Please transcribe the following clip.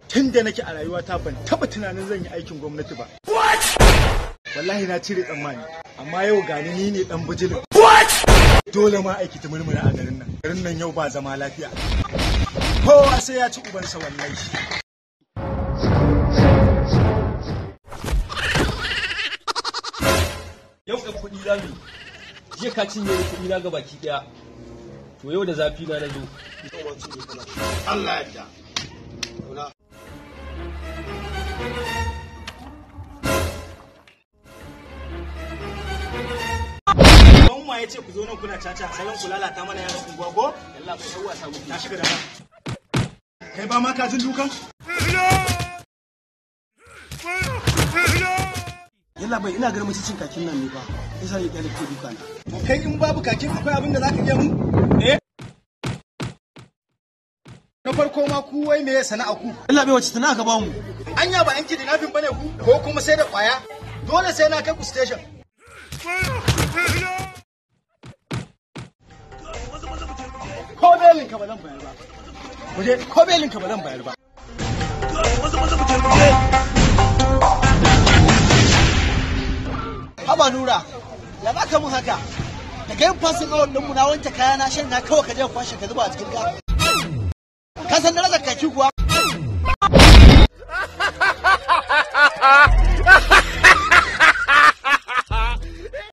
Tun da nake a rayuwata ban taba tunanin zan yi aikin gwamnati ba. Wallahi na cire tsammani, amma yau gani ni ne dan bijilin. Dole ma aiki ta murmura a garin nan. Garin nan yau ba zama lafiya. Kowa sai ya ci ubansa wallahi. Yau ɗan kuɗi za mu yi. Jiya ka cinye ni kuɗi na gabaki ɗaya. To yau da zafi na zo. Allah ya Ban ya ce ku zo nan kuna caca, salon ku lalata mana yaran unguwa ko? Yalla bai ɗau wasa muke. Na shiga da kai ba ma ka jin dukan? Yalla bai ina ganin mutuncin kakin nan ne ba. Yasa ne kyale ke duka na. To kai in babu kakin akwai abin da zaka iya mu? Eh? Na farko ma ku wai me sana'a ku? Yalla bai wace sana'a ka ba mu? Anya ba yan kidnapping bane ku ko kuma sai da kwaya? Dole sai na kai ku station. Ko belin ka ba zan bayar ba. Muje ko belin ka ba zan bayar ba. Haba Nura, ya ba ka mun haka? Daga yin fasin awon ɗinmu na wanke kaya na shan na kawai ka je ka kwashe ka zuba a cikin ka. Ka san darajar kaki kuwa?